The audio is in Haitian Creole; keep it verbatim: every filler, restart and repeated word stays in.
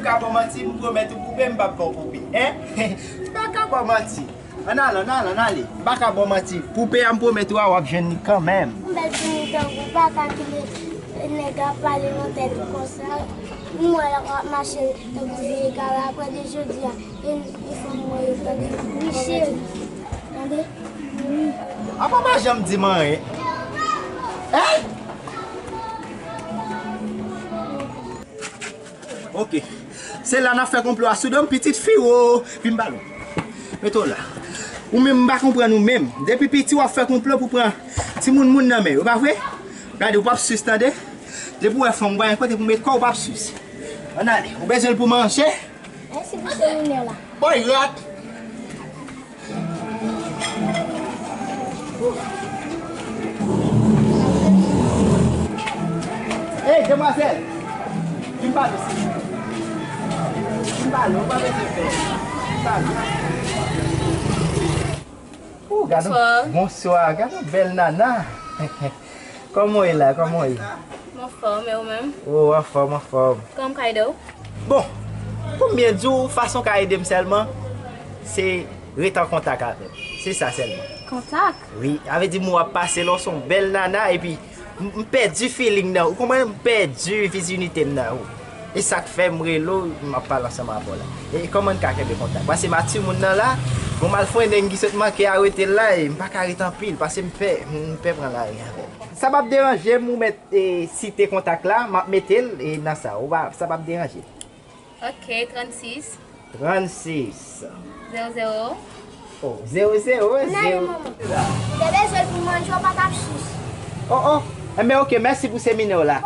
Ka ba w manti, m pwomèt ou poupe, m p ap ba w poupe. Hein? M pa ka ba w manti. Ann ale, ann ale, ann ale. M pa ka ba w manti. Poupe a, m pwomèt ou a, w ap jwenn li kanmenm. M bèl timoun tankou w pa ka kite nèg ap pale nan tèt ou konsa. M wè l ap mache tankou vye kara apre de jodi a. E, e fanm mwen yo tande. Wi, cheri. Tande? Wi. Apa w pa janm di m anyen? Hey! Ok. Se la n ap fè konplo a sou do m, pitit fi wo. Vin ba nou. Mete w la. Ou menm, m pa konprann ou menm. Depi piti w ap fè konplo pou pran timoun moun nan men yo, pa vre? Gade, ou p ap sis tande. Depi w wè fanm, ou pa gen kote pou met kò, ou p ap sis. Ann ale. Ou bezwen l pou manje? Mèsi pou semine w la. Boy, rat! Hey, demwazèl! Vin pale, silvouplè. Vin pale, ou pa bezwen pè. Vin pale. Ou, gade, bonswa, gade yon bèl nana. Kòman w ye la? Kòman w ye? M anfòm, e ou menm? O, anfòm, anfòm. Kòman m ka ede w? Bon, pou m byen di w, fason w ka ede m sèlman, se ret an kontak avè m. Se sa sèlman. Kontak? Wi, sa vle di m wè w ap pase la, w se yon bèl nana, epi m, m pèdi feeling nan ou. Ou konprann? M pèdi vizinite m nan ou. E sa k fè m rele w, m ap pale ansanm avè w la. E kòman n ka kenbe kontak? Paske m a timoun nan la, gon malfrennen ki sot manke arete l la, e m pa ka ret anpil, paske m pè, m pè pran lari avè l. Sa p ap deranje m, ou mèt, e, site kontak la, m ap mete l, e, nan sa, ou pa, sa p ap deranje. Ok, trannsis. Trannsis. Zewo zewo. O, zewo zewo, zewo. Te bezwen l pou manje, w pa t ap sis. O, o. Enben, ok, mèsi pou semine w la.